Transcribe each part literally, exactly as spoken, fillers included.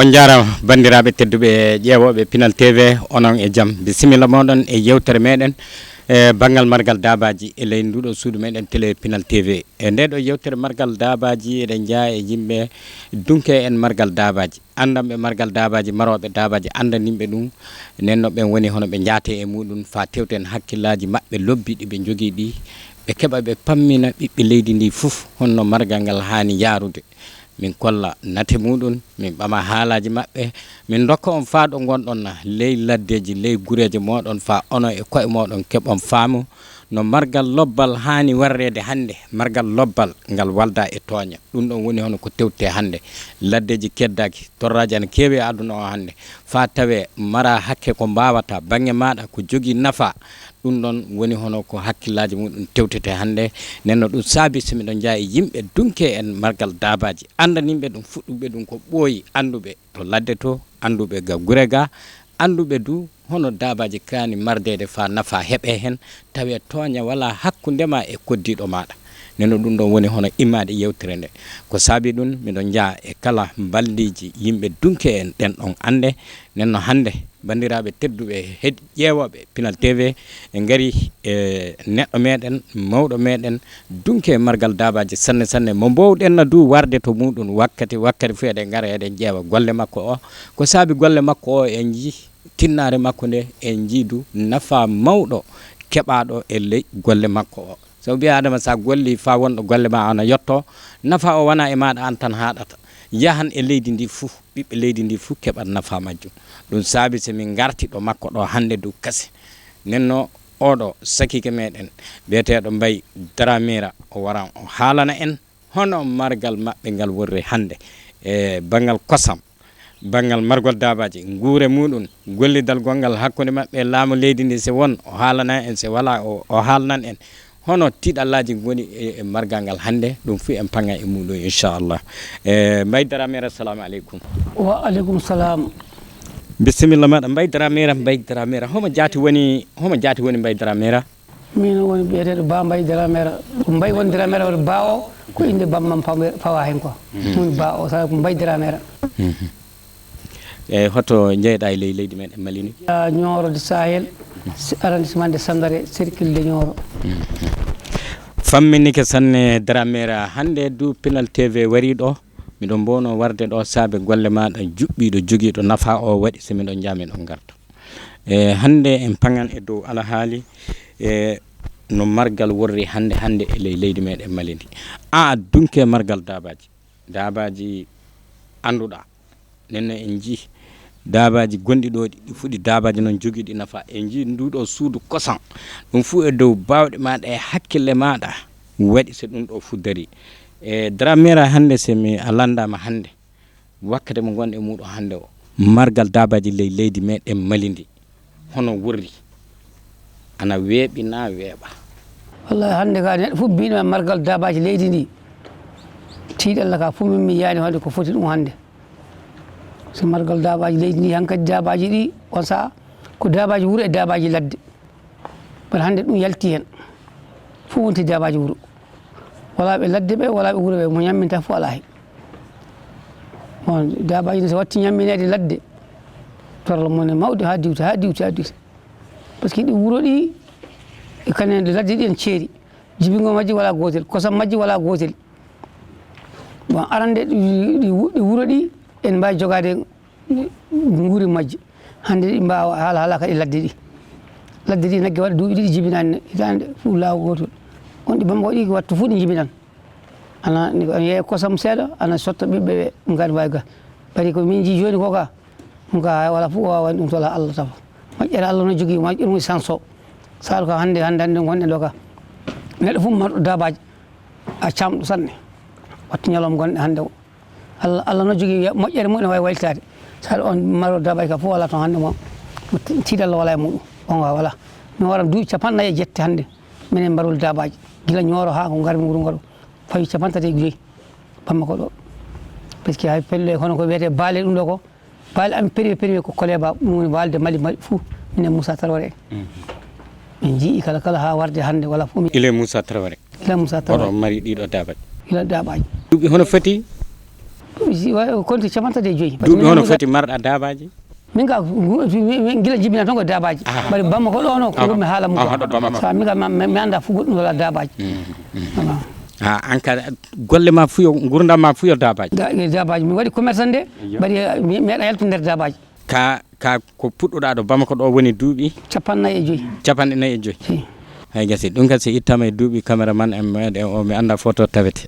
On njaaraama, banndiraaɓe tedduɓe ƴeewooɓe Pinal T V, onon e jam. Bisimilla mooɗon e yeewtere meeɗen, e banngal margal daabaaji e ley nduuɗo suudu meeɗen télé Pinal T V. E ndee ɗoo yeewtere margal daabaaji, eɗen njaha e yimɓe dunke en margal daabaaji, anndanɓe margal daabaaji, marooɓe daabaaji, anndaninɓe ɗum. Nden no ɓen woni hono ɓe njaate e muuɗum, faa tewten hakkillaaji maɓɓe lobbi ɗi ɓe njogii ɗi, ɓe keɓa ɓe pammina ɓiɓɓe leydi ndii fof honno margal ngal haani yaarude. Min kolla nate muuɗum, min ɓama haalaaji maɓɓe, min ndokka on faa ɗo ngonɗon na, ley laddeeji, ley gureeje mooɗon, faa onon e ko'e mooɗon keɓon faamu no margal lobbal haani warreede hannde. Margal lobbal ngal waldaa e tooña. Ɗum ɗon woni hono ko tewte hannde. Laddeeji keddaaki, torraaji ana keewi e aduna o hannde. Faa tawee maraa hakke ko mbaawataa, baŋŋe maaɗa ko jogii nafaa. Ɗum ɗon woni hono ko hakkillaaji muuɗum tewtete hannde. Nden no ɗum saabi so miɗo njaha e yimɓe dunke en margal daabaaji, anndaninɓe ɗum, fuɗɗuɓe ɗum ko ɓooyi, annduɓe to ladde to, annduɓe ga gure ga, annduɓe du hono daabaaji kaani mardeede faa nafaa heɓee heen, tawee tooña walaa hakkunde maa e koddiiɗo maaɗa. Nden no ɗum ɗon woni hono immaade yeewtere nde. Ko saabi ɗum, miɗo njaha e kala mbaldiiji yimɓe dunke en ɗen ɗon annde. Nden no hannde, banndiraaɓe tedduɓe heɗ-, ƴeewooɓe Pinal T V, en ngarii e neɗɗo meeɗen, mawɗo meeɗen, dunke margal daabaaji sanne sanne, mo mboowɗen na du warde to muuɗum wakkati, wakkati fof eɗen ngara eɗen ƴeewa golle makko o. Ko saabi golle makko o, en njii tinnaare makko nde, en njii du nafaa mawɗo keɓaaɗo e ley golle makko o. Sabu ɓii Aadama, so a gollii faa won ɗo golle maa ana yotto, nafaa o wanaa e maaɗa aan tan haaɗata, yahan e leydi ndii fuu, ɓiɓɓe leydi ndii fuu keɓat nafaa majjum. Ɗum saabi so min ngarti ɗo makko ɗo hannde du kasen. Nden no oɗo sakiike meeɗen biyeteeɗo Mbay Dramera, o waran o haalana en hono margal maɓɓe ngal worri hannde e banngal kosam, banngal margol daabaaji, nguure muuɗum, gollidal gonngal hakkunde maɓɓe e laamu leydi ndi, so won o haalana en, so walaa o, o haalnan en hono tiiɗallaaji ngoni e, e margal ngal hannde, ɗum fuu en paŋa e muuɗum, inchallah. E, Mbay Dramera, assalamu aleykum. Wa aleykum salam. Bisimilla maaɗa, Mbay Dramera, Mbay Dramera. Homo jaati woni, homo jaati woni Mbay Dramera? Min woni biyeteeɗo Ba Mbay Dramera. Ko Mbay woni Dramera, woni Ba o, ko innde bammam fawe-, fawa heen ko. Mhm. Woni Ba o, sabu ko Mbay Dramera. Mhm. E hoto njeyɗaa e ley leydi meeɗen Mali ndi? Ah, Nioro de Sahel, arrondissement de Sangaré, cercle de Nioro. Mhm. Famminike sanne Dramera. Hannde du Pinal T V warii ɗo. Miɗo mbowno warde ɗo saabe golle maaɗa juɓɓiiɗo jogiiɗo nafaa o waɗi so miɗo njaha miɗo ngarta. E hannde en paŋan e dow alhaali e no margal worri hannde, hannde e ley leydi meeɗen Mali ndi. Aan a dunke margal daabaaji. Daabaaji annduɗaa. Nden no en njii daabaaji gonɗi ɗo ɗi, ɗi fuɗi daabaaji noon jogiiɗi nafaa. En njii nduu ɗo suudu kosam. Ɗum fuu e dow baawɗe maaɗa e hakkille maaɗa waɗi so ɗum ɗo fuu darii. E Dramera hannde so mi a lanndaama hannde, wakkati mo ngonɗen e muuɗum hannde o, margal daabaaji ley leydi meeɗen Mali ndi, hono worri? Ana weeɓi naa weeɓaa? Wallahi hannde ka neɗɗo fof mbiɗo margal daabaaji leydi ndi, tiiɗalla ka fof min mi yiyaani hannde ko foti ɗum hannde. So margal daabaaji leydi ndi, hankadi daabaaji ɗi, on sahaa ko daabaaji wuro e daabaaji ladde. Kono hannde ɗum yalti heen. Fof wonti daabaaji wuro. Walaa ɓe ladde ɓe, walaa ɓe wuro ɓe, mo ñamminta fof alaa heen. Bon, daabaaji ne so watti ñammineede ladde, torla mum ne mawɗi haa diwta, haa diwta, haa diwta. Par ce que ɗi wuro ɗi, e kanen ladde ɗi en ceeri. Jibingol majji walaa gootel, kosam majji walaa gootel. Bon, arande ɗi, ɗi, ɗi wuro ɗi, en mbaawi jogaade nguuri majji. Hannde ɗi mbaawa haala, haala kadi ladde ɗi. Ladde ɗi nagge waɗa duuɓi ɗiɗi jibinaani hitaande fof laawol gootol. On ɗi Bamako ɗi ko wattu fof ɗi jibinan. Ana, ni ko, ana yeeya kosam seeɗa, ana sotta ɓiɓɓe ɓe, ɗum kadi mbaawi ga. Bari ko min njii jooni ko ka, ɗum ka hay wala fof waawani ɗum tola Allah tawa. Moƴƴere Allah no jogii, moƴƴere mum sanso. Saalu ka hannde, hannde, hannde ngonɗen ɗo ka. Neɗɗo fof marɗo daabaaji, a camɗo sanne. Wattu ñalawma ngonɗen hannde o. Allah, Allah no jogii moƴƴere mum ene waawi waylitaade. Saɗa on maro daabaaji ka fof alaa toon hannde mo, mo ti-, tiiɗalla walaa e muɗum. On waawa walaa. Mi wara duuɓi capanɗe nayi e jeetati hannde. Minen mbarol daabaaji. Gila Ñooro haa ko ngarmi wuro ngoro. Fawi capanɗe tati e joyi. Bamako ɗo. Parce que hay pelle hono ko wiyetee baale ɗum ɗo ko. Baale am premier, premier ko Koleba, ɗum woni waalde Mali, Mali fof. Minen Moussa Traoré en. Mhm. Min njii kala, kala haa warde hannde wala fof. Ile Moussa Traoré. Ila Moussa Traoré. Oɗo mari ɗiɗo daabaaji. Ila daabaaji. Duuɓi hono foti? Si wa- konti capanɗe tati e joyi. Duuɓi hono foti marɗa daabaaji? Min ka ngu- mi- mi- gila jibina toon ko daabaaji. Mbaɗi Bamako ɗo no ko wonmi haala mum. Ko min ka ma- mi mi annda fof goɗɗum wala daabaaji. Voilà. Ha an ka golle ma fuyo, gurdam ma fuyo daabaaji? Da- e daabaaji. Mi waɗi commerçant de. Mbaɗi mi meeɗa yaltude nder daabaaji. Ka ka ko puɗɗuɗa ɗo Bamako ɗo woni duuɓi? Capanɗe nayi e joyi. Capanɗe nayi e joyi. Hay gasi ɗum kasi ittama e duuɓi caméraman en meɗen o mi annda foto tawete.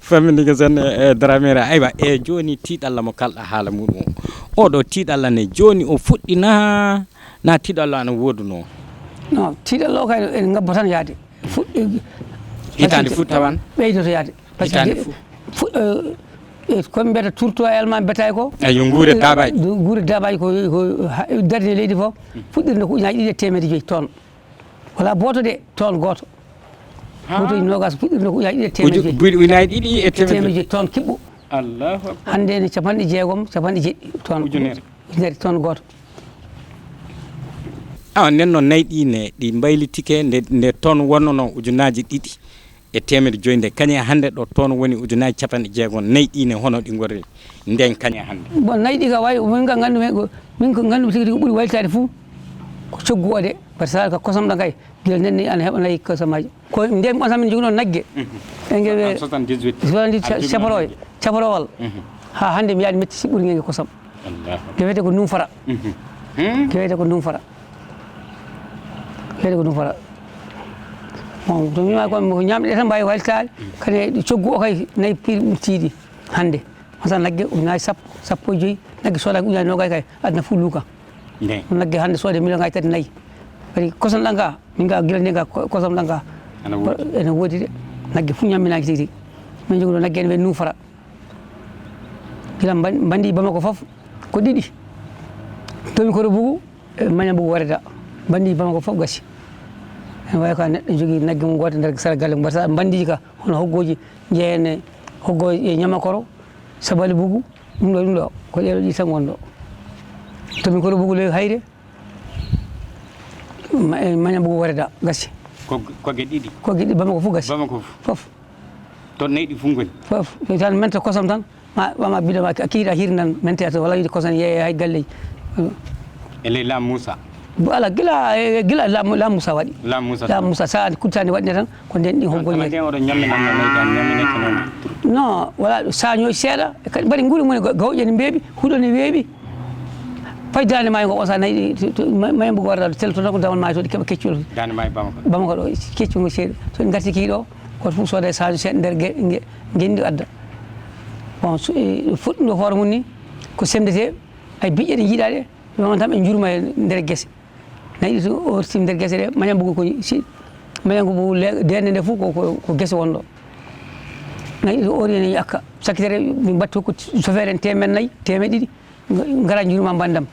Famini ko sen e dramera aywa e joni tiɗalla mo kalɗa haala muɗum o oɗo tiɗalla ne joni o fuɗɗi na na tiɗalla ana woduno? Non, tiɗalla o kay en ngabba tan yaade. Fuɗɗi- Hitaande fuɗ tawan? Ɓeydoto yaade. Par ce que Hitaande fuɗ? Fu- eh, eh, ko ɓe mbiyata tourtoyal ma mbetay ko? Eyi, yo nguure daabaaji. Nguure daabaaji ko ko ha- darni leydi fof. Fuɗɗirde ko ujunaaji ɗiɗi e teemedde joyi tonnes. Wala booto de, tonne gooto. Booto nogas fuɗɗirde ko ujunaaji ɗiɗi e teemedde joyi. Buy- ujunaaji ɗiɗi e teemedde joyi tonne kiɓɓo. Allahu akbar. Hannde ne capanɗe jeegom capanɗe jeɗɗi tonne. Ujunere. Ujunere tonne gooto. Awa nden noon nayi ɗi ne ɗi mbaylitike nde nde tonne wonnono ujunaaji ɗiɗi e teemedde joyi nde kañe hannde ɗo tonne woni ujunaaji capanɗe jeegom nayi ɗi ne hono ɗi ngorri nden kañe hannde? Bon, nayi ɗi ka wayi min ka nganndu min ko min ko nganndu tigi tigi ɓuri waytaade fof ko coggu o de. Par ce que ka kosam ɗo kay gila nden ni ana heɓa nayi kosamaaji. Ko nden ɓasa min joginoo nagge. E ngewe soixante-dix-huit. Soixante-dix-huit caparowal. Haa hannde mi yaadi metti si ɓuri ngenge kosam. Nge wiyetee ko Numfara. Nge wiyetee ko Numfara. Wiyetee ko Numfara. Bon, to mi wiima ko ñaamɗe tan mbaawi waltaade. Kadi coggu o kay nayi piiri ɓurtiiɗi hannde. Masa nagge ujunaaji sappo, sappo e joyi, nagge soodaaki ujunaaji noogayi kay, aduna fof luuka. Nagge hannde soodee million ngaji tati nayi. Kadi kosam ɗam ka, min ka gila nden ka ko- kosam ɗam ka. Ene woodi. Ene woodi de. Nagge fof ñamminaaki tigi tigi. Min jogi ɗo nagge ene wiyee Numfara. Gila mban- mbandi Bamako fof ko ɗiɗi. Tomi Koro Bugu e Maña Bugu Wareda. Mbandi Bamako fof gasi. Ene wayi ko neɗɗo jogii nagge mum gooto nder sara galle mum. Mbaɗata mbandiji ka hono hoggooji njeyen e hoggooji e Ñamakoro, Sabali Bugu, ɗum ɗo, ɗum ɗo, ko ɗee ɗo ɗi tan won ɗo. Tomi Koro Bugu ley hayre, ma- e Maña Bugu Wareda gasi. Ko ko ge ɗiɗi. Ko ge ɗiɗi Bamako fof gasi. Bamako fof. Fof. Toon nayi ɗi fof ngoni. Fof. Tan mente kosam tan ma wama biɗo ma kiiɗa hirnan mente to wala yiɗi kosam yeeye hay galleji. E ley laamu Moussa. Voilà gila e gila laamu laamu Moussa waɗi. Laamu Moussa. Laamu Moussa sa kuttani waɗne tan ko nden ɗi hoggoñeede. Nden oɗo ñamminanno nayi ɗan ñammineke noon. Non voilà sañoji seeɗa kadi mbaɗi nguuri mum ne gawƴe ne mbeeɓi huɗo ne weeɓi. Fay daande maayo ngo osa nayi ɗi mayambo go warata tel to tan ko damal maayo to ɗi keɓa keccol. Daande maayo Bamako. Bamako ɗo keccol ngo seeɗa so ɗi ngarti kii ɗo. Gooto fof sooda e saaju seeɗa nder ge- ge- ngenndi adda. Bon so- e- fuɗɗude hoore mum ni ko semdete ay biƴƴe ɗe njiiɗaa ɗe ɓe wonta ɓe njurma e nder gese. Nayi ɗi to orti nder gese ɗe mañambugu ko si mañambugu le- dende nde fof ko- ko ko gese wonɗo. Nayi ɗi to ori ene yakka sakkitere min mbatta hokku sofeere en teemeɗ nayi teemeɗ ɗiɗi. Ngara njurma mbanndam.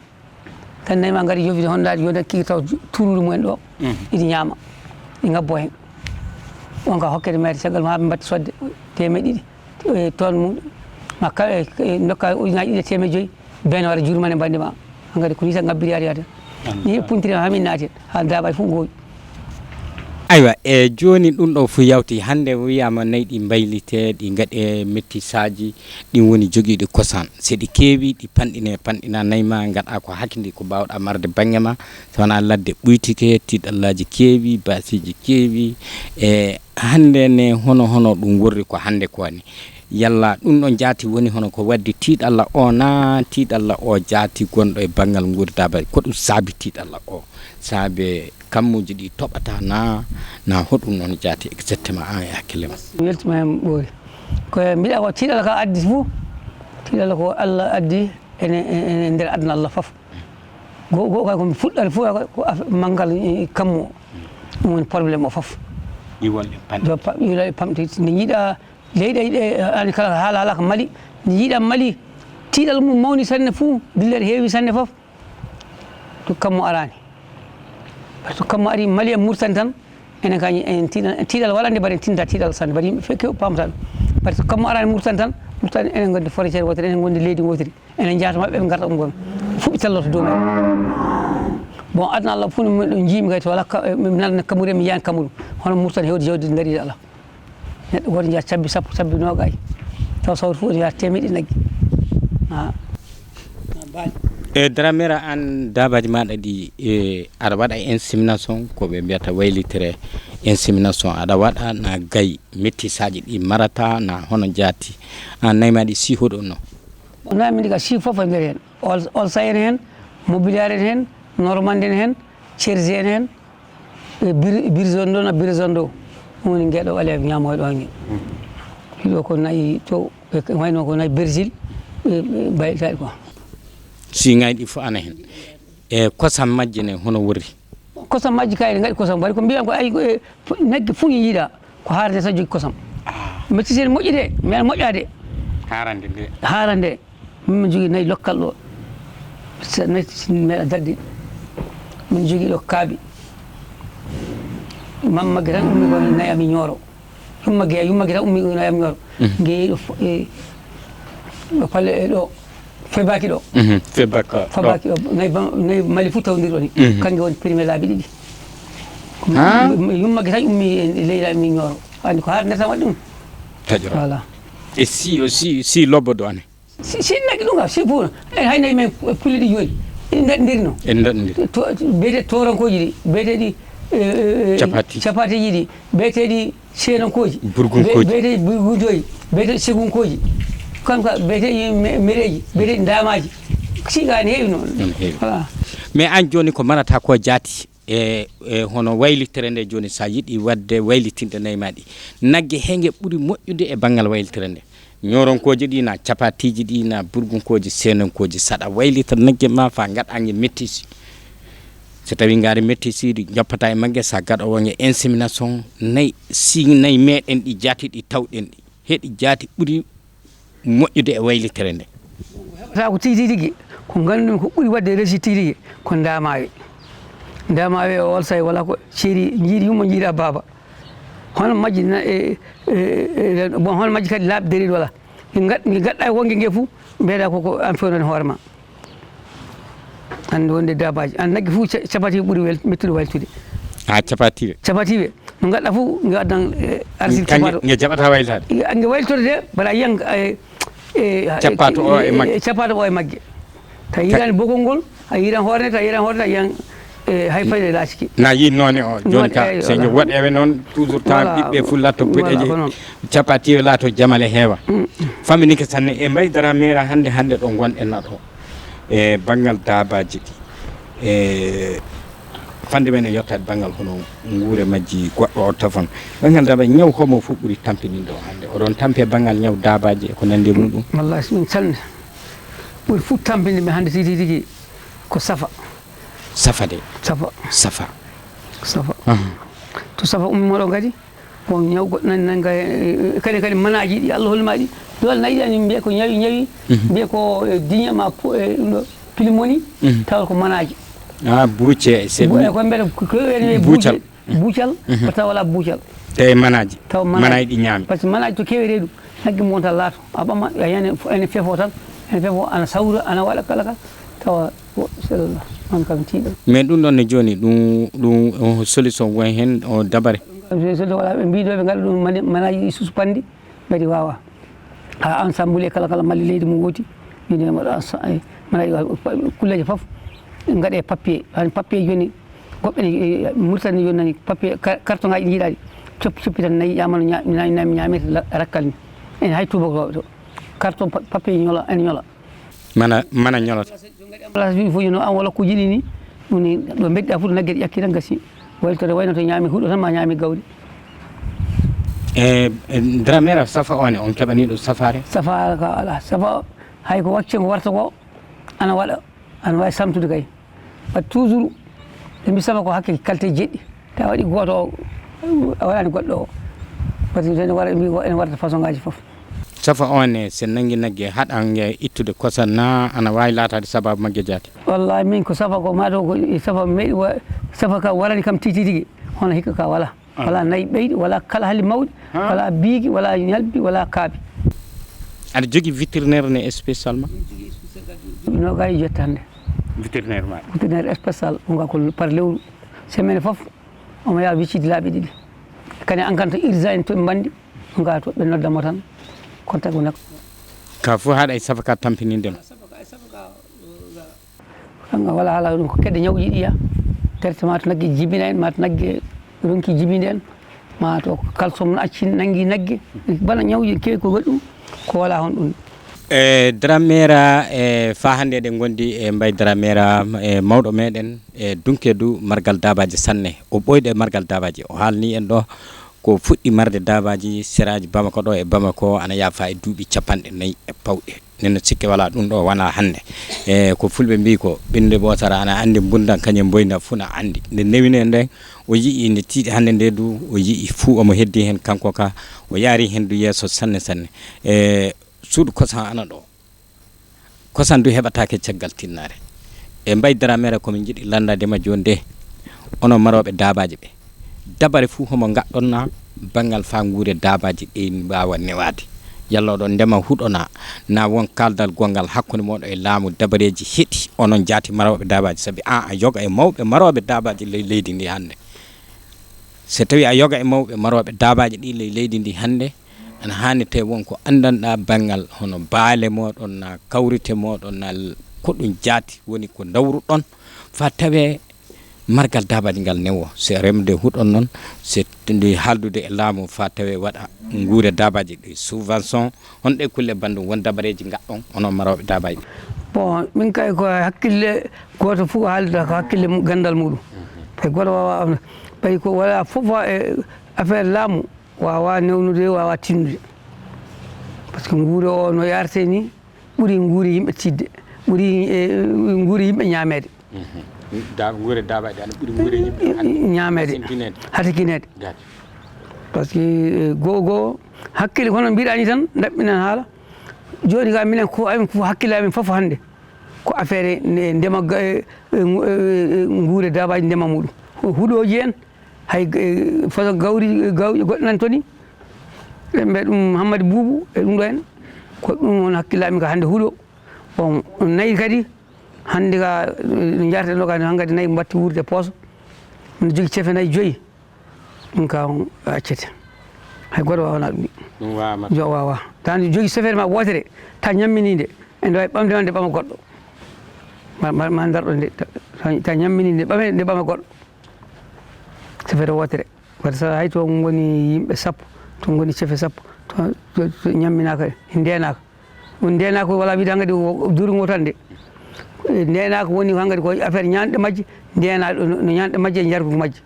Tan nayi ma ngari yofide hondaade yonde kii taw turuudu mumen ɗo. Iɗi ñaama ɗi ngabbo heen. On ka hokkede mayre caggal ma ɓe mbatta sodde teemeɗ ɗiɗi e toon mum ma kawe e ndokka ujunaaji ɗiɗi e teemeɗ joyi. Been wara jurmane mbannde ma hankadi ko ni tan ngabbiri ari yaade. Ni puntiri ma hamin naati haa daabaji fof gooƴi. Aywa e jooni ɗum ɗo fof yawti hannde wiyama nayi ɗi mbaylite ɗi ngaɗe mettisaaji. Ɗin woni jogiiɗi kosam. So ɗi keewii ɗi panɗinee panɗinaa nayi maa ngaɗaa ko hakindii ko mbaawɗaa marde bannge maa. So wonaa ladde ɓuytike tiiɗallaaji keewii baasiiji keewii. E hannde ne hono hono ɗum worri ko hannde ko ni? Yalla ɗum ɗon jaati woni hono ko waddi tiiɗalla o naa tiiɗalla o jaati gonɗo e banngal nguurdaabal ko ɗum saabi tiiɗalla o? Saabe kammuuji ɗi toɓata na na hoɗum noon jaati exactement an e hakkille ma? Mi weltima hen ɓoori. Ko mbiɗa ko tiiɗalla ka addi fof tiiɗalla ko Allah addi ene ene nder aduna Allah fof. Go go kay ko mi fuɗɗata fof ko affaire manngal kammu o. Ɗum woni problème o fof. Iwolɗe panɗe. Iwolɗe pamɗe nde jiiɗa leyɗe ɗe ani kala haala haala ko Mali nde jiiɗa Mali tiiɗal mum mawni sanne fof dillere heewi sanne fof. To kammu araani. Par ce que kammu ari Mali en Murtani tan enen kañi en tiiɗal en tiiɗal waɗande mbaɗen tinta tiiɗal sanne mbaɗi yimɓe fekke paamata ɗum. Par ce que kammu araani Murtani tan Murtani enen ngondi frontiére wootere enen ngondi leydi ngootiri enen njahata maɓɓe ɓe ngarta ɗum gon fuɗɗi telloto dow men. Bon aduna Allah fof no ɗo jiimi kadi to wala nanna kamuri en mi yiyani kamuru hono Murtani hewde jawdi ngariɗi Allah. Neɗɗo gooto njiya cabbi sappo, cabbi noogay. Taw sawtu fof ne wiya temeɗɗe nagge. Ah. E dramera an dabaji maɗa ɗi e aɗa waɗa insémination ko ɓe mbiyata waylitere insémination aɗa waɗa na gayi mettisaji ɗi marata na hono jaati an nayi maɗi si hoɗo no. Wona min ka si fof e nder hen. Olsa en hen, mobiliar en hen, normande en hen, cerge en hen, e bir- birzone ɗo na birzone ɗo. Ɗum woni ngeɗo ɓaleeɓe ñamoy ɗo nge. Ɗiɗo ko nayi to e wayno ko nayi bersil ɓe ɓe mbaytaɗi quoi. Si ngayɗi fof ana hen e kosam majje ne hono worri. Kosam majji kay ne ngaɗi kosam waɗi ko mbiyan ko ay e nagge fof yiɗa ko haarde sa jogi kosam. Mettis en moƴƴi de mais moƴƴa de. Haarande nde. Haarande. Min mi jogii nayi lokkal ɗo. Nayi meeɗa darde. Min jogii ɗo kaaɓi. Mamma ge tan ummi ko nayi ami ñooro. Yumma ge yumma ge tan ummi ko nayi ami ñooro. Ngeyi ɗo ɗo palle e ɗo febaki ɗo. Febaki ɗo. Nayi mali fof tawdir ɗo ni. Kange woni premier laabi ɗiɗi. Yumma ge tan ummi e leyla ami ñooro. Andi ko haare nder tan waɗi ɗum. Taƴora. Voilà. E si o si si lobbo do ane. Si si naggi ɗum kam si pour en hay nayi men pulli ɗi jooni. En daɗndiri no. En daɗndiri. Beete toorankooji ɗi beeteɗi. Capatiji. Capatiji ɗi beeteɗi seenankooji. Burgunkooji. Beeteɗi burgunkooji beeteɗi segunkooji. Kam ka beeteɗi mereeji beeteɗi ndamaji. Siga ne heewi noon. Voilà. Mais an jooni ko marata ko jaati e e hono waylitere nde jooni so a yiɗi waɗde waylitinde nayi ma ɗi nagge he nge ɓuri moƴƴude e banngal waylitere nde ñooronkooji ɗi na capatiiji ɗi na burgunkooji seenonkooji saɗa waylita nagge ma fa gaɗa nge mettisi so tawi ngaari mettisi ɗi joppata e magge sa gaɗowo nge insémination nayi si nayi meɗen ɗi jaati ɗi tawɗen ɗi heɗi jaati ɓuri moƴƴude e waylitere nde. Heɓata ko tigi tigi ko ngannduɗen ko ɓuri waɗde réussite tigi tigi ko ndamawe. Ndamawe o olsay wala ko ceeri jiiɗi yumma jiiɗa baaba. Hono majji na e e- e- bon hono majji kadi laaɓi deriɗo wala. Nge gad- nge gadda e wonge nge fof mbeɗa koko an fewnani hoore ma. Hannde wonde dabaji an nagge fof capatiɓe ɓuuri wel mettude waylutude. Ha capatiɓe. Capatiɓe no gadda fof nge addan arsil capato. Nge jaɓata waylitade. Nge waylitorde de mbaɗa yiyan. Cappato o e magge. Cappato o e magge. Ta yiran bogol ngol a yiran hoore ta yiran hoore ta yiyan. E hay fayde laaciki. Na yi noone o joni ka se nge waɗewe noon toujours tan ɓiɓɓe fof latto puɗeje. Capatiɓe laato jamale heewa. Famini ke sanne e mbaydara mera hannde hannde ɗo ngonɗen na ɗo. E banngal daabaaji ɗi e fannde men e yottaade banngal hono nguure majji goɗɗo o tafon banngal daaba ñaw homo fof ɓuri tampinindo hannde oɗon tampi e banngal ñaw daabaaji e ko nanndi e muɗum. Wallahi min calmi ɓuri fof tampinde mi hannde tigi tigi ko safa. Safa de. Safa. Safa. Safa. To safa ummi moɗo kadi. Bon ñaw goɗɗo nani nanga kadi kadi manaji ɗi Allah holli ma ɗi. Dole nayi ɗi ani mbiya ko ñawi ñawi. Mbiya ko diñe ma ɗum ɗo pilimoni. Tawa ko manaji. Ah bucce c'est bu- ko mbiyata ko ene buucal. Buucal. Ko tawa wala buucal. Tawi manaji. Tawa manaji ɗi ñaami. Parce que manaji to kewi reedu nagge mum wonta laato a ɓama a yani ene fefo tan. Ene fefo ana sawra ana waɗa kala kala tawa. Woɗɗo selal ma, aan kam tiiɗal. Mais ɗum ɗon ne jooni ɗum ɗum solution won heen o dabare. Ɗum kam solution wala ɓe mbiɗo ɓe ngaɗa ɗum manaaji ɗi suspandi mbaɗi wawa. Ha ensemble e kala kala malli leydi mum woti. Mbiɗo mbaɗa manaaji kulleeje fof ngaɗe papier. Hani papier jooni goɗɗo ne Mauritanie jooni nani papier carte ngaji ɗi jiiɗaɗi coppi coppi tan nayi ƴama no ñamete rakkal ni. En hay tubakoɓe to carte papier ñola ene ñola. Mana mana ñolata. Place ɗi fof no an walla ko jiɗi ni ɗum ni ɗo mbeddi afude nagge ɗi ƴakki tan gasi. Waytore wayno to ñaami huɗo tan ma ñaami gawri. E dramera safa one on keɓani ɗum safare. Safara ka ala safa hay ko wacce ko warta ko ana waɗa ana wawi samtude kay. Waɗi toujours ɓe mbi safa ko hakke qualité jeɗɗi. Tawa waɗi gooto o a waɗani goɗɗo o. Parce que ene wara mbi ene warta façon ngaji fof. Safa on ne so nanngi nagge haɗan nge ittude kosam na ana waawi laataade sabaabu magge jaati? Wallahi min ko safa ko maa taw ko safa meeɗi wa safa ka warani kam tigi tigi hono hikka ka wala. Wala nayi ɓeyɗi wala kala hali mawɗi wala biigi wala ñalbi wala kaaɓi. Aɗa jogii vétérinaire ne spécialement? Nogayi jetta hannde. Vétérinaire ma? Vétérinaire spécial o nga ko par lewru semaine fof. Omo yaha wicciɗi laabi ɗiɗi. Kadi an kan to urgent en to ɓe mbanndi Nga to ɓe nodda mo tan, contact mo nak. Ka fof haɗa e safaka tampininde mo. Kanga wala hala ɗum ko kedde ñaw yiɗi ya. Perte ma to nagge jibina en, ma to nagge ronki jibinde en, ma to kalsom no acci nangi nagge. Bana ñawji kewi ko waɗi ɗum, ko wala hon ɗum. E Dramera, e fa hannde eɗen ngondi e Mbaye Dramera, e mawɗo meɗen, e Dunkedu, margal dabaji sanne. O ɓoyɗo e margal dabaji. O haalni en ɗo ko fuɗɗi marde dabaji seraji Bamako ɗo e Bamako ana yaafa e duuɓi capanɗe nayi e pawɗe. Nden no sikke wala ɗum ɗo wona hannde. E ko fulɓe mbi ko, ɓinnde ɓootara ana anndi mbundan kañum mboyna fuu na anndi. Nde newine nden, o yi'i nde tiiɗi hannde nde du, o yi'i fuu omo heddi heen kanko ka, o yaari heen du yeeso sanne sanne. E suudu kosan ana ɗo. Kosan du heɓataake caggal tinnaare. E Mbaye Dramera ko min njiɗi lanndade ma jooni nde, onon marooɓe daabaaji ɓe. Dabare fuu homo ngaɗɗon na banngal faa nguure daabaaji ɗin mbaawa newaade. Yalla oɗon ndema huɗo na, na won kaaldal gonngal hakkunde mooɗon e laamu dabareeji heɗi onon jaati marooɓe daabaaji? Sabi an a yoga e mawɓe marooɓe daabaaji ley leydi ndi hannde. So tawi a yoga e mawɓe marooɓe daabaaji ɗi ley leydi ndi hannde, ana haani tawi won ko anndanɗaa banngal hono baale mooɗon na kawrite mooɗon na l-, ko ɗum jaati woni ko ndawruɗon faa tawee margal daabaaji ngal newo. So remde huɗon noon, so ndi haaldude e laamu faa tawee waɗa nguure daabaaji ɗi subvention. Honɗe kulle banndum won dabareeji ngaɗɗon onon marooɓe daabaaji? Bon, min kay ko hakkille gooto fof ko haalda ko hakkille mu-, ganndal muɗum. Ɓay gooto waawa, ɓay ko wala fof e affaire laamu waawa newnude, waawa tinnude. Par ce que nguure o no yarte ni ɓuri nguure yimɓe tiiɗde, ɓuri, e, nguure yimɓe ñaameede. Mhm. Da-, nguure daabaaji ana ɓuri nguure yimɓe hati-, ñaameede, hasindineede. Hatikineede. Jaati. Par ce que, e, goo goo hakkille kono mbiɗa ni tan ndaɓɓinan haala. Jooni ka minen ko amin ko hakkille amin fof hannde ko affaire nde-, ndema ga-, e, e, ngu-, e, e, nguure daabaaji ndema muɗum. Huɗooji en, hay, e, façon gawri, gawri goɗɗo nan toon ni. Ɓe mbiyata ɗum Hammadi Buubu e ɗum ɗo en. Ko ɗum woni hakkille amin ko hannde huɗo. Bon, nayi kadi, hannde ka, no njarten ɗo ka, hankadi nayi mbatti wuurde pooso. No jogi cefe nayi joyi. Ɗum ka on accete. Hay gooto waawanaa ɗum. Ɗum waawaa. Yo waawa. Tan jogi sefere ma wootere, ta ñammini nde. Ene waawi ɓamde ma nde ɓama goɗɗo. Ma, ma, ma ndarɗo nde, ta, ta, ta ñammini nde, ɓame, nde ɓama goɗɗo. Sefere wootere. Wata sa hay to ngoni yimɓe sappo, to ngoni cefe sappo, to, to, to ñamminaaka, ndeenaaka. Ɗum ndeenaaka wala wiide hankadi ko durungo tan de. Ndeenaaka woni hankadi ko affaire ñaanɗe majje, ndeenaaɗo no, no ñaanɗe majje e njargu majje.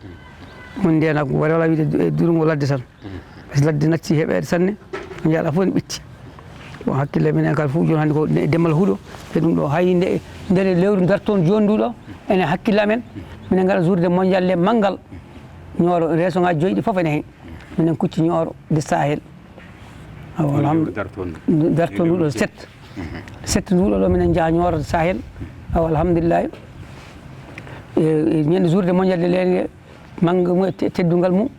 Ɗum ndeenaaka wala, wala wiide du-, e durungo ladde tan. Ladde natti heɓeede sanne, njaɗa fof ne ɓitti. Bon, hakkille minen kala fof jooni hannde ko de-, demal huɗo, e ɗum ɗo hay nde, nder lewru dartoon jooni ndu ɗo, enen hakkille amen, minen ngaɗa journée mondiale le manngal, Nioro, région ngaji joyi ɗi fof ene heen. Minen kucci Nioro de Sahel. Awa, alhamdu-, dartoon ndu ɗo sept. Mhm. Sept ndu ɗo ɗo minen njaha Nioro de Sahel. Awa, alhamdulillahi. E, e ñande journée mondiale de leyɗe, mannga mu-, te-, teddungal mum,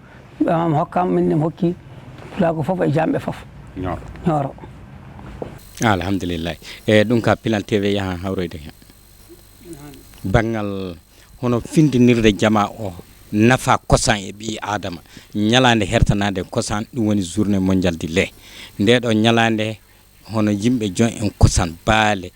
wi'ama hokkaama, min ɗum hokki pulaagu fof e jaamɓe fof. Nioro. Nioro. Alhamdulillahi. E, ɗum ka Pinal T V yaha hawroyde heen. Banngal hono findinirde jamaa o nafa kosan e ɓii Aadama. Ñalaande hertanaande kosan, ɗum woni journée mondiale du lait. Ndee ɗoo ñalaande hono yimɓe jon en kosan, baale,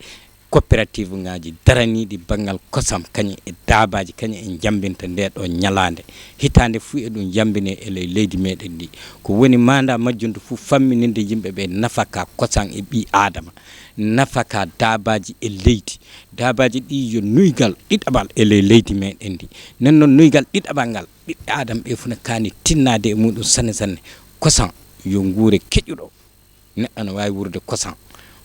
coopérative ngaji daraniiɗi banngal kosam, kañum e daabaaji, kañum en njammbinta ndee ɗoo ñalaande. Hitaande fuu e ɗum yammbinee e ley leydi meɗen ndi. Ko woni maandaa majjum ndu fuu, fammininde yimɓe ɓe nafa ka kosan e ɓii Aadama, nafa ka daabaaji e leydi. Daabaaji ɗi yo nuygal ɗiɗaɓal e ley leydi meɗen ndi. Nden noon nuygal ɗiɗaɓal ngal, ɓiɓɓe Aadama ɓe fuu na kaani tinnaade e muɗum sanne sanne. Kosan yo nguure keƴuɗo. Neɗɗo no waawi wuurde kosan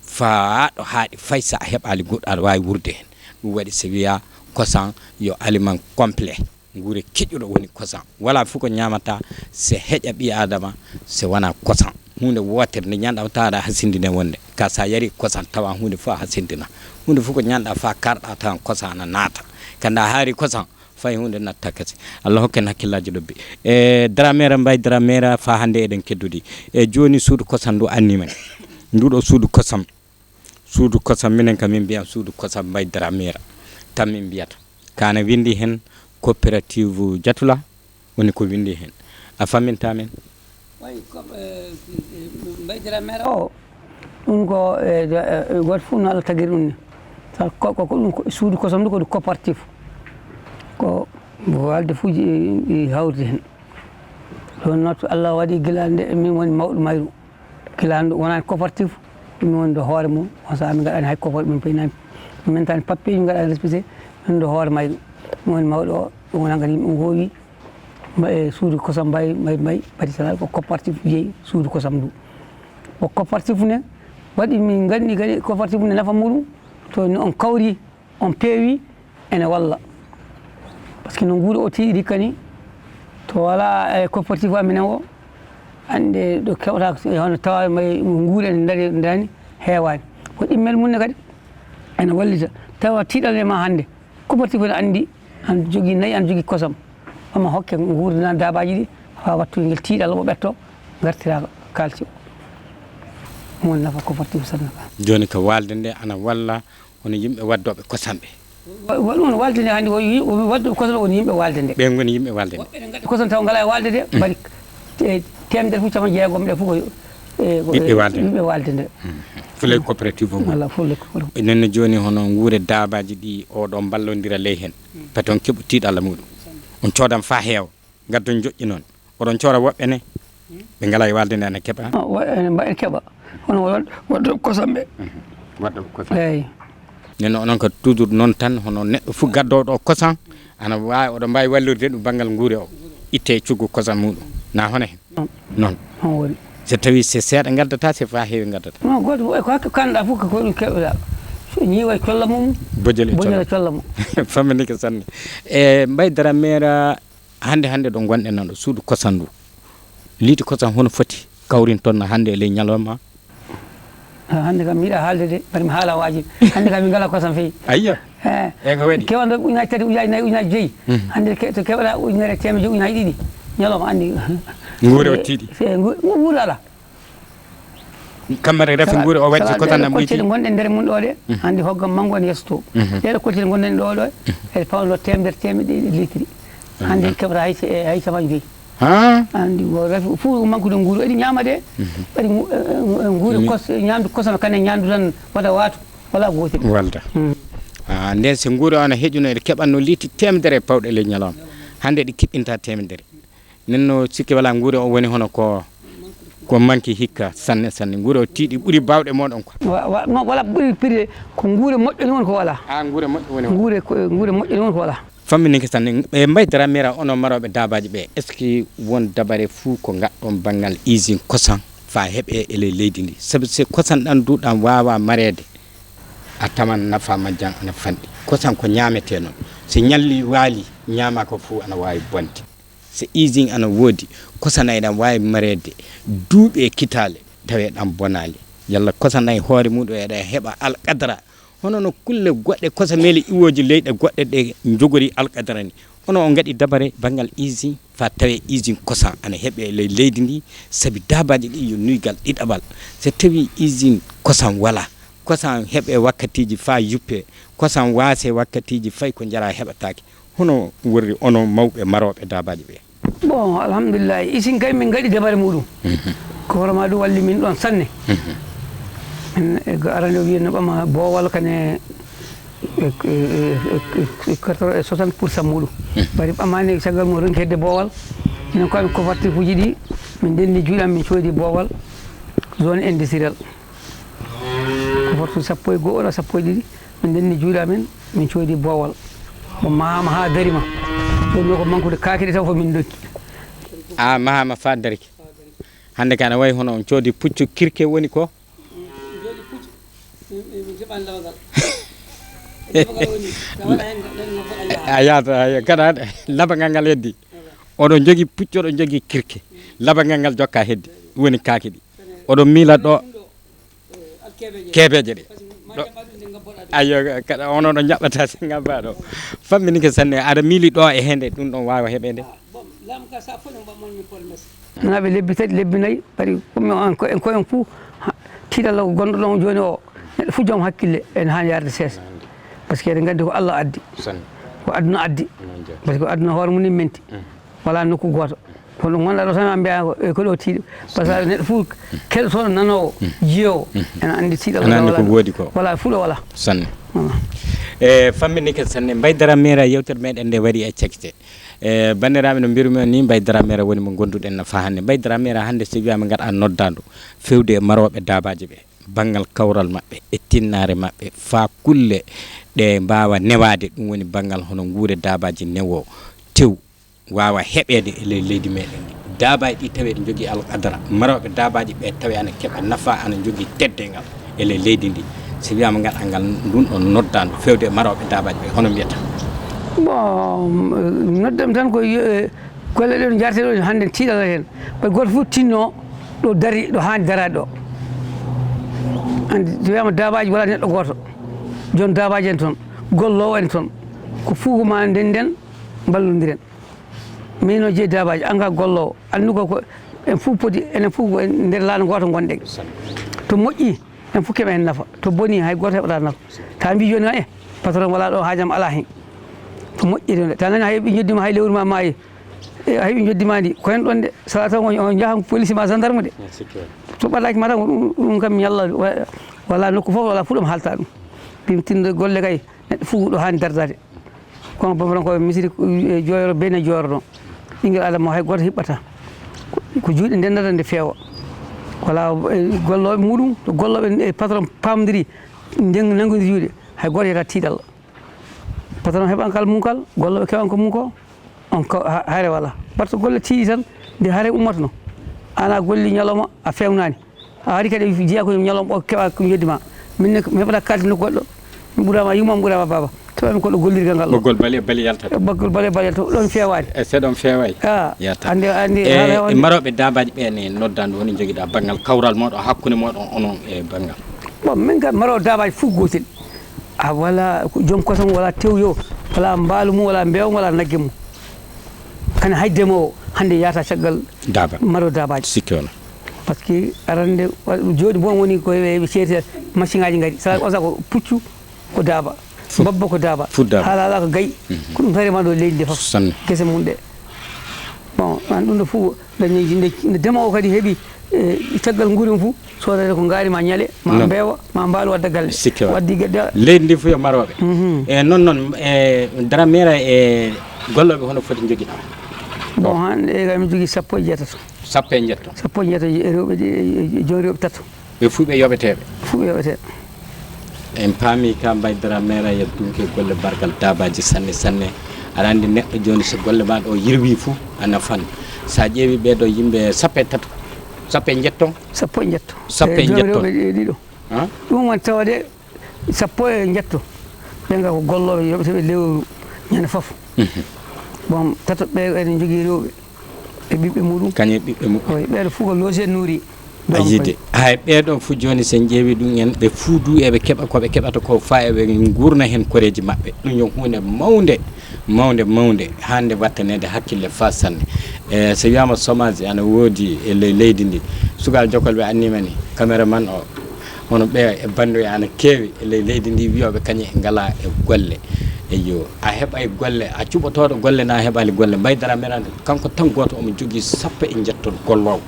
faa ɗo haaɗi fay so a heɓaali goɗɗo aɗa waawi wuurde heen. Ɗum waɗi so wiyaa kosan yo aliment complet. Nguure keƴuɗo woni kosan. Walaa fof ko ñaamata so heƴa ɓii Aadama so wanaa kosan. Huunde wootere nde ñaanɗa tawa aɗa hasindine wonde. Ka so a yari kosan tawa huunde fof a hasindina. Huunde fof ko ñaanɗa faa karɗa tawa kosan ana naata. Ka nda haari kosan, fay huunde natta kadi. Allah hokken hakkillaaji ɗobbi. E Dramera, Mbaye Dramera, faa hannde eɗen keddodi. E jooni suudu kosam ndu anni men. Ndu ɗo suudu kosam. Suudu kosam minen kam min mbiyan suudu kosam Mbaye Dramera. Tan min mbiyata. Kana winndi heen coopérative Jatula woni ko winndi heen. A famminta min? Wayi ko, eh, eh, mbaydira maire o. Ɗum ko, eh, eh, gooto fof no Allah tagiri ɗum ni. Sa ko, ko, ko ɗum ko suudu kosam ndu ko ɗum coopérative. Ko walde fuuji e, e hawrde heen. Ɗum noon Allah waɗi gila nde min woni mawɗo mayru. Gila ndu wonani coopérative, min woni ɗo hoore mum. On saaha min ngaɗani hay coopérative, min paynani. Min mentani papier, min ngaɗani respecté, min ɗo hoore mayru. Min woni mawɗo o, ɗum wona ngati yimɓe ngoowi. Mba-, e suudu kosam mbay, mbay, mbay, bati sanal ko coopérative jeyi suudu kosam ndu. Ko coopérative ne waɗi min nganndi kadi coopérative ne nafa muɗum to no on kawri, on peewi, ene walla. Parce que no nguuri o tiiɗi kadi, to wala e coopérative amen o, annde ɗo keɓata ko hono tawa may nguuri ene ndari ndani heewani. Ko ɗimmel mum ne kadi ene wallita. Tawa tiiɗal e ma hannde. Coopérative ne anndi, an jogii nayi, an jogii kosam. Amma hokke nguurdina daabaaji ɗi, faa wattu ngel tiiɗal, o ɓetto, ngartira kaalci o. Ɗum woni nafa coopérative sanne ka. Jooni ko waalde nde ana walla hono yimɓe waddooɓe kosam ɓe. Wa-, wa-, ɗum woni waalde nde hannde, o yi-, o waddooɓe kosam woni yimɓe waalde nde. Ɓe ngoni yimɓe waalde nde. Woɓɓe ne ngadda kosam taw ngalaa e waalde nde, mbaɗi te-, teemedere fof cappanɗe jeegom ɗe fof ko, e, ko, ɓiɓɓe e, waalde nde. Ɓiɓɓe waalde nde. Fulay coopérative o. Walla fulay coopérative. Enen no jooni hono nguure daabaaji ɗi oɗo mballondira ley heen. Pati on keɓu tiiɗalla muɗum. On coodan faa heewa, ngaddon joƴƴi noon. Oɗon coora woɓɓe ne, ɓe ngalaa e waalde nde ana keɓa. Ah, wa-, ene mbaɗi keɓa. Hono wad-, wadde kosam ɓe. Wadde kosam. Eeyi. Nden noon onon ko toujours noon tan, hono neɗɗo fof gaddooɗo kosam, ana waawi, oɗo mbaawi wallirde ɗum banngal nguure o. Itte e coggu kosam muɗum. Na hono heen? Noon. Noon. Noon woni. So tawii se seeɗa ngaddata, se faa heewi ngaddata. Non, gooto fof, e ko hakke kanɗa fof ko ɗum keɓɗa. So ñiiwa e colla mum, bojel e colla mum. Famini ko sanne. E mbaydara meera hannde, hannde ɗo ngonɗen nan ɗo, suudu kosam ndu. Liiti kosam hono foti kawrinton no hannde e ley ñalawma? Ha, hannde kam mi yiɗa haalde de, bari mi haala waaji. Hannde kam min ngalaa kosam feyi. Ayyo. Eh. E ko waɗi? Kewanɗo ujunaaji tati, ujunaaji nayi, ujunaaji joyi. Mhm. Hannde ke-, to keɓaɗa ujunere e teemedde joyi, ujunaaji ɗiɗi. Ñalawma anndi. Nguure o tiiɗi. Se ngu-, ngu-, nguure alaa. Kammari rafi nguure o waɗi ko tan nam ɓoyti. Kocceɗe ngonɗen nder mum ɗo ɗe, mhm, hannde hoggam manngu ene yeeso to. Mhm. Ɗeɗo kocceɗe ngonɗen ɗo ɗo, mhm, eɗe pawndo teemedere, teemedde ɗiɗi litiri. Mhm. Hannde en keɓata hay, hay capanɗe joyi. Ha? Anndi ko rafi fof mankude nguuru, eɗi ñaama de. Mhm. Waɗi ngu-, eh, eh, nguuru kos-, ñaamdu kosam kane ñaamdu tan wata waatu, wala gootel. Walda. Mhm. Ah, nden so nguuru o ana heƴuno, eɗe keɓatno liiti teemedere e pawɗe ley ñalawma. Hannde ɗi kiɓɓinta teemedere. Nden no sikki wala nguure o woni hono ko, ko manki hikka sanne, sanne. Nguure o tiiɗi ɓuri baawɗe moɗon ko. Wa-, wa-, no wala ɓuri pirde ko nguure moƴƴo ni woni ko wala. Ah, nguure moƴƴo woni wala. Nguure ko, nguure moƴƴo ni woni ko wala. Fammi ninki sanne. E mbaydara mera onon marooɓe daabaaji ɓe. Est-ce que won dabare fuu ko ngaɗɗon banngal usine kosam faa heɓe e ley leydi ndi? Sabi so kosam ɗan du ɗan waawa mareede, a tawan nafa majjan ana fanɗi. Kosam ko ñaametee non. So ñalli waali, ñaama ko fuu ana waawi bonde. So usine ana woodi, kosam ɗan waawi mareede duuɓi e kitaale, tawee ɗan bonaali. Yalla kosam ɗan hoore muɗum eɗa heɓa alqadara. Hono no kulle goɗɗe kosameeli iwooji leyɗe goɗɗe ɗe njogori alqadara ni. Hono on ngaɗi dabare banngal usine, faa tawee usine kosam ana heɓe e ley leydi ndi, sabi daabaaji ɗi yo nuygal ɗiɗaɓal. So tawii usine kosam walaa, kosam heɓe wakkatiiji faa yuppe, kosam waasee wakkatiiji fay ko njaraa heɓataake. Hono worri onon mawɓe marooɓe daabaaji ɓe? Bon, alhamdulillahi, usine kay min ngaɗi dabare muɗum. Mhm. Ko hoore ma ɗum walli min ɗon sanne. Mhm. Min, e, ga arande o wiyen no ɓama boowal kane, e, e, e, e, e, quatre-vingts, e soixante pour cent muɗum. Mhm. Bari ɓamani caggal mum ronki hedde boowal. Minen ko amin coopérative uji ɗi, min ndenni juuɗe amin, min coodi boowal zone industrielle. Ko fortu sappo e go'o walla sappo e ɗiɗi, min ndenni juuɗe amen, min coodi boowal. Ko maama haa darima. Jooni ko mankude kaake ɗe taw ko min ndokki. A maama faa darike. Hannde ka na wayi hono on coodi puccu kirke woni ko? A yaata, a yaata. Kada labangal ngal heddi. Oɗon njogi puccu, oɗon njogi kirke. Labangal ngal jokka heddi. Woni kaake ɗi. Oɗon miila ɗo kebeeje ɗe. Ɗo. Ayyo, kaɗa on oɗon njaɓɓata si ngabba ɗo. Fammi ni ke sanne, aɗa miili ɗo e hende ɗum ɗon waawa heɓeede? Naaɓe lebbi tati, lebbi nayi, bari ko mi on ko en, ko en fuu, ha, tiiɗalla ko gonɗo ɗon jooni o, neɗɗo fuu joom hakkille ene haani yarde seesa. Parce que eɗen nganndi ko Allah addi. Ko aduna addi. Parce que aduna hoore mum ni menti. Wala nokku gooto. Kono ɗum wonɗa ɗo tan a mbiya ko e ko ɗo tiiɗo. Par ce que neɗɗo fof keɗotoɗo nanowo, jiyowo, ena anndi tiiɗal. Ena anndi ko woodi ko. Wala fuɗo wala. Sanne. E fammini kadi sanne, mbaydara meera yewtere meɗen nde waɗi e cakite. E banndiraaɓe no mbirumi on ni, mbaydara meera woni mo gonduɗen no fa hannde. Mbaydara meera hannde so wiyaama ngaɗa noddaandu fewde e marooɓe daabaaji ɓe, banngal kawral maɓɓe e tinnaare maɓɓe, faa kulle ɗe mbaawa newaade, ɗum woni banngal hono nguure daabaaji newoo tew, waawa heɓeede e ley leydi meɗen ndi. Daabaaji ɗi tawi eɗi njogii alqadara, marooɓe daabaaji ɓe tawi ana keɓa nafa, ana njogii teddeengal e ley leydi ndi. So wiyaama ngaɗa ngal ndun ɗon noddaandu fewde e marooɓe daabaaji ɓe, hono mbiyata? Bon, noddam tan ko golle ɗe no njarate ɗo hannde tiiɗal heen. Ɓay gooto fof tinno ɗo dari, ɗo haani daraade ɗo. Anndi so wiyaama daabaaji wala neɗɗo gooto, joom daabaaji en toon, golloowo en toon, ko fof ko ma ndennden, mballondiren. Min no jeyi daabaaji, an ka golloowo, anndu ko, ko en fof poti, enen fof ko e nder laana gooto ngonɗen. To moƴƴi, en fof keɓa heen nafa. To boni, hay gooto heɓata nafa. Ta mbi jooni, e patron wala ɗo, haajam alaa heen. Ko moƴƴi ɗum de. Ta nani hay ɓe njoddima hay lewru ma maayi. E hay ɓe njoddima ndi. Ko heen ɗon de. Sala taw on njahan police ma gendarme de. To ɓadaaki ma tan ko ɗum, ɗum kam ñalla wa-, wala nokku fof wala fuɗam haalta ɗum. Ɗum tinde golle kay neɗɗo fof ɗo haani dardaade. Kono bambaran ko misiri jooyoro bene joorono. Ɓinngel adama hay gooto hiɓɓata. Ko, ko juuɗe ndendata nde feewa. Wala e gollooɓe muɗum, to gollooɓe e patron pamdiri, nden nanngondiri juuɗe, hay gooto yiyata tiiɗalla. Patron heɓan kala mum kala, gollooɓe keɓan ko mum ko, on ko ha-, hayre wala. Par ce que golle tiiɗi tan, nde hayre ummatno. An a golli ñalawma, a fewnaani. A ari kadi jeeya ko ñalawma o keɓa ko njoddi ma. Min ne mi heɓata kaalis nokku goɗɗo. Mi ɓurama yumma, mi ɓurama baaba. Keɓami goɗɗo gollirgal ngal ɗo. Ɓoggol bali e bali yaltata. Ɓoggol bali e bali yaltata. Ɗon feewaani. E seeɗon feewaay. Ah, yaltata. Andi, andi, e, haala e wonde. Marooɓe daabaaji ɓe ne noddaandu woni njogiɗa banngal kawral mooɗon hakkunde mooɗon onon e banngal. Bon, min kam maroowo daabaaji fof gootel. A wala ko joom kosam, wala tewyo, wala mbaalu mum, wala mbeewa mum, wala nagge mum. Kane hay demoowo hannde yahata caggal daaba. Maroowo daabaaji. Sikke wala. Par ce que arande wa-, jooɗi bon woni ko ɓe, ɓe ceerti machine aji ngari. Sala o sago puccu ko daaba. Mbabba ko daaba. Fof daaba. Haala ala ko gayi. Ko ɗum tawrema ɗo leydi ndi fof. Sanne. Gese mum ɗe. Bon, an ɗum ɗo fof dañi nde, nde demoowo kadi heɓi, e, caggal nguuri mum fof, soodata ko ngaari ma ñale, ma mbeewa, ma mbaalu wadda galle. Sikke wala. Waddi gedde. Leydi ndi fof yo marooɓe. Mhm. E noon noon, e dara meera e gollooɓe hono foti njogiɗa? Bon, hannde kay mi jogii sappo e jeetato. Sappo e jeetato. Sappo e jeetato e rewɓe ɗi, e, e joom rewɓe tato. Ɓe fuu ɓe yoɓeteeɓe? Fuu ɓe yoɓeteeɓe. En paami ka mbaydara meera yettunke golle bargal daabaaji sanne sanne. Aɗa anndi neɗɗo jooni so golle ma ɗo yirwi fuu a nafan. So a ƴeewi ɓee ɗo yimɓe sappo e tato, sappo e njetto? Sappo e njetto. Sappo e njetto. Joom rewɓe ɗi-, ɗiɗo. Han? Ɗum woni tawde sappo e njetto. Ɓe nga ko gollooɓe yoɓeteeɓe lewru ñande fof. Mhm. Bon, tato ɓe ene njogii rewɓe. E ɓiɓɓe muɗum. Kañum e ɓiɓɓe muɓɓe. Oy, ɓeeɗo fof ko loge nourri. A yiide. Hay ɓeeɗo fof jooni so en ƴeewi ɗum en, ɓe fof du eɓe keɓa ko ɓe keɓata ko faa eɓe nguurna heen koreeji maɓɓe. Ɗum yo huunde mawnde, mawnde, mawnde, hannde wattaneede hakkille faa sanne. E so wiyaama chômage ana woodi e ley leydi ndi. Sukaaɓe jokkol ɓe annii ma ni, caméraman o, hono ɓe e banndu e ana keewi e ley leydi ndi wiyooɓe kañum en ngalaa e golle. Eyyo, a heɓay golle, a cuɓotooɗo golle na a heɓaali golle. Mbaydara meera kanko tan gooto omo jogii sappo e njetto golloowo.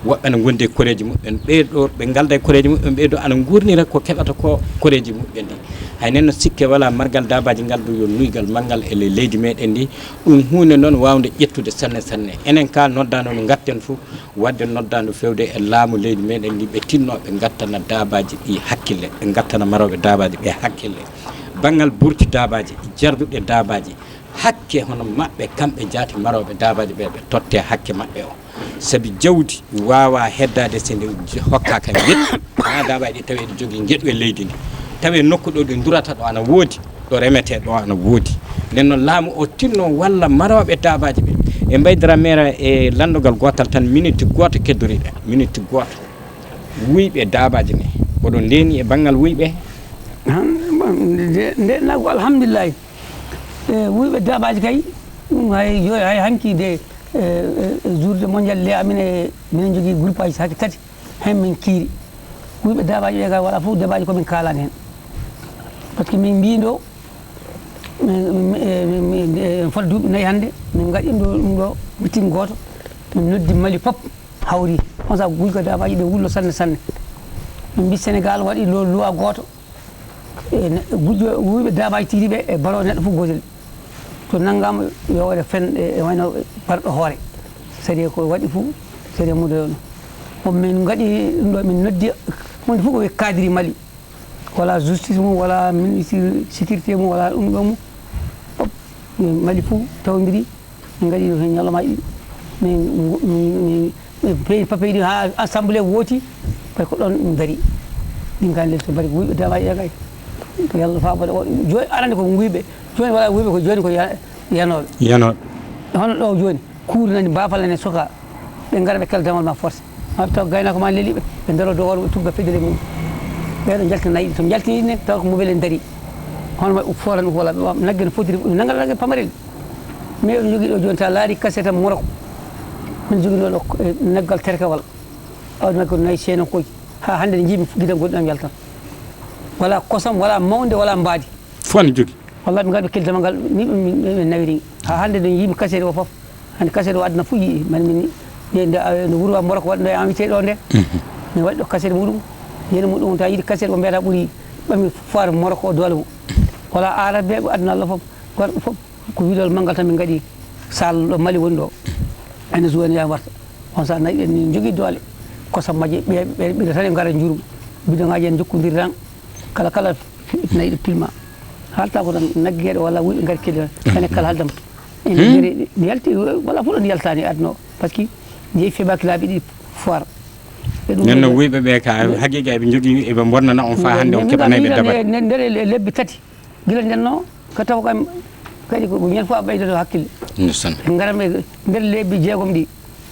Woɓɓe ne ngondi e koreeji muɓɓen, ɓee ɗo ɓe ngalda e koreeji muɓɓen, ɓee ɗo ana nguurnira ko keɓata ko koreeji muɓɓen ɗi. Hay nen no sikke wala margal daabaaji ngal du yo nuygal manngal e ley leydi meɗen ndi. Ɗum huunde noon waawnde ƴettude sanne sanne. Enen ka noddaano no ngatten fof, waɗde noddaandu fewde e laamu leydi meɗen ndi, ɓe tinno ɓe ngattana daabaaji ɗi hakkille, ɓe ngattana marooɓe daabaaji ɓe hakkille. Banngal burti daabaaji, jarduɗe daabaaji, hakke hono maɓɓe kamɓe jaati marooɓe daabaaji ɓe, ɓe totte hakke maɓɓe o. Sabi jawdi waawaa heddaade so ndi hokkaaka ngeɗu. Wonaa daabaaji ɗi tawi eɗi jogii ngeɗu e leydi ndi. Tawi nokku ɗo ɗi ndurata ɗo ana woodi. Ɗo remetee ɗo ana woodi. Nden noon laamu o tinno walla marooɓe daabaaji ɓe. E mbaydara meera e lanndogal gootal tan, miniti gooto keddoriɗen, miniti gooto. Wuyɓe daabaaji ne, oɗon ndeeni e banngal wuyɓe? Han, bon, nde, nde, nde, alhamdulillahi. E wuyɓe daabaaji kay, ɗum hay, yo, hay hanki de, e, e, e journée mondial nde amin e, minen njogii groupe aji hakke tati. Heen min kiiri. Wuyɓe daabaaji ɓe kay wala fof daabaaji ko min kaalani heen. Par ce que min mbii ɗo, min, min, min, min, en fota duuɓi nayi hannde, min ngaɗi ɗo, ɗum ɗo meeting gooto. Min noddi Mali fof hawri. On saaha guyɓe daabaaji ɓe wullo sanne sanne. Min mbi Sénégal waɗi lo loi gooto. E ne- gujjo wuyɓe daabaaji tigi ɓe e baro neɗɗo fof gootel. To nanngaama yo waɗe fen e e wayno barɗo hoore. Sariya ko waɗi fof sariya mum doyono. On min ngaɗi ɗum ɗo min noddi hunde fof ko wi cadre Mali. Wala justice mum wala ministre sécurité mum wala ɗum ɗo mum. Fof Mali fof tawdiri. Min ngaɗi ɗum heen ñalawmaaji ɗiɗi. Min min- min- min peeñi papeeji ɗi haa assemblée wooti. Pay ko ɗoon min ngari. Ɗin kan lelto mbari ko wuyɓe daabaaji ɗe kay. Ko yalla faa mbaɗa o jooni arande ko nguyɓe. Jooni wala wuyɓe ko jooni ko ya- yanooɓe. Yanooɓe. Hono ɗo jooni kuuri nani baafal nani soka. Ɓe ngara ɓe kala damal ma force. Ma ɓe taw gaynaako ma leli ɓe. Ɓe ndaro dow hoore ɓe tugga fedde mum. Ɓeeɗo njaltina nayi ɗi to njaltini ɗi ne taw ko mobile en dari. Hono ma foran wala ɓe nagge no fotiri naggal nagge pamarel. Mais oɗo jogii ɗo jooni ta laari kaseta morok. Hono joginooɗo e naggal terkewal. Awdi nagge ko nayi seeno koy. Ha hannde ne njiimi gidan goɗɗi ɗam yaltan. Wala kosam wala mawnde wala mbaadi. Fof ne jogi. Wallaahi min ngarɓe keldi damal ngal ni ɗum min min nawiri. Ha hannde ɗo yiimi kasere o fof. Hannde kasere o aduna fof yii mani min ni. Nde nde a- no wuro am mboroko waɗno e invité ɗo nde. Min waɗi ɗo kasere muɗum. Yene muɗum ta yiɗi kasere o mbiyata ɓuri ɓami foire moroko o doole mum. Wala arabe ɓe aduna Allah fof. Warɓe fof ko wiɗol manngal tan min ngaɗi sal ɗo Mali woni ɗo. Ene suwani ya warta. On sa nayi ɗen ni jogii doole. Kosam majje ɓe ɓe ɓe tan e ngara jurum. Bidon ngaji en jokkodiri tan. Kala kala nayi ɗo pilma. Haalta ko tan naggeeɗo walla wuyɓe ngari kelli tan. Ene kala haaldam. Ene mi yalti wala fof ɗon yaltani adno. Parce que jeeyi febaaki laabi ɗi foire. Ɓe ɗum nen no wuyɓe ɓe ka haqiqa eɓe jogii eɓe bonnana on fa hannde on keɓanay ɓe dabare. Nder lebbi tati. Gila ndenno ko taw kam kadi ko ñande fof a ɓeydoto hakkille. Ndeysaan. Ɓe ngara ɓe nder lebbi jeegom ɗi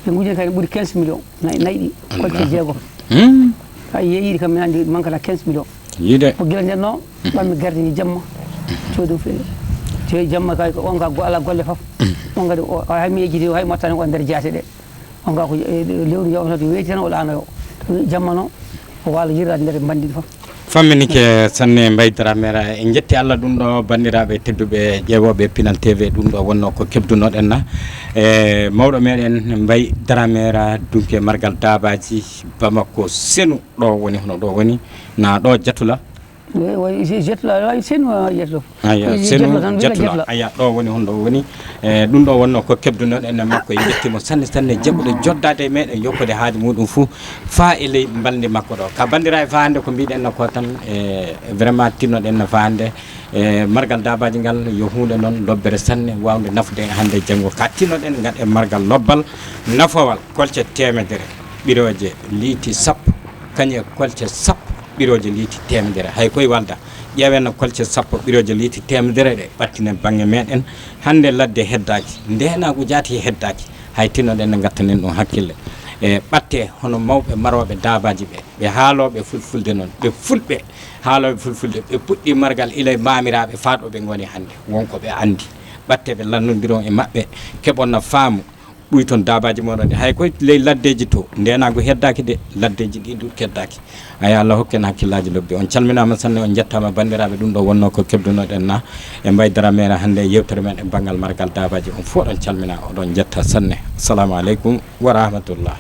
ɓe ngujani kadi ɓuri quinze millions nayi nayi ɗi. Kolte jeegom. Hmm. A yeeyiɗi kam mi andi mankata quinze millions. Yiide. Ko gila ndenno ɓammi gardini jamma. Coodi o feere. Coodi jamma kay ko on ga go- ala golle fof. On kadi o hay mi yejjiti hay mottani ko nder jaate ɗe. On ga ko e lewru jawata to weyti tan o ɗaanoyo. To wi jamma no o waalo yirra nder bandiɗi fof. Famminike sanne Mbaye Dramé ra. En jetti Allah ɗum ɗo banndiraaɓe tedduɓe ƴeewooɓe Pinal T V. Ɗum ɗo wonno ko kebdunoɗen na e mawɗo meɗen Mbaye Dramé ra dunke margal daabaaji Bamako senu ɗo woni hono ɗo woni na ɗo jatula. Jetula wawi senu jetula. Aya senu jetula. Aya ɗo woni hono ɗo woni. E ɗum ɗo wonno ko kebdunoɗen e makko en jettimo sanne sanne jaɓuɗo joddade e meɗen yokkude haaju muɗum fou. Fa e ley mbalndi makko ɗo ka bandiraɓe fa hannde ko mbiɗen no ko tan e vraiment tinnoɗen no fa hannde. E margal dabaji ngal yo hunde noon lobbere sanne wawde nafude en hannde e janngo ka tinnoɗen gaɗe margal lobbal nafowal kolce temedere ɓiroje liiti sappo kañe kolce sappo ɓiroje liiti temedere hay koye walda. Ƴeewen no kolce sappo ɓiroje liiti temedere ɗe ɓattinen bannge meɗen. Hannde ladde heddaaki, ndeenaagu jaati heddaaki, hay tinnoɗen no ngattanen ɗum hakkille. E ɓatte hono mawɓe marooɓe daabaaji ɓe, ɓe haalooɓe fulfulde noon, ɓe fulɓe haalooɓe fulfulde, ɓe puɗɗi margal ilay maamiraaɓe faa ɗo ɓe ngoni hannde. Won ko ɓe anndi, ɓatte ɓe lannondiron e maɓɓe, keɓon na faamu. Ɓuyton daabaaji mooɗon ɗi hay koye ley laddeeji to ndeenaagu heddaaki de laddeeji ɗi du keddaaki. Aya Allah hokken hakkillaaji lobbi on calminaama sanne on njettaama banndiraaɓe ɗum ɗo wonnoo ko kebdunoɗen na e mbaydara meere hannde e yewtere men e banngal margal daabaaji on fof ɗon calminaa oɗon njetta sanne. Assalamu aleykum wa rahmatullah.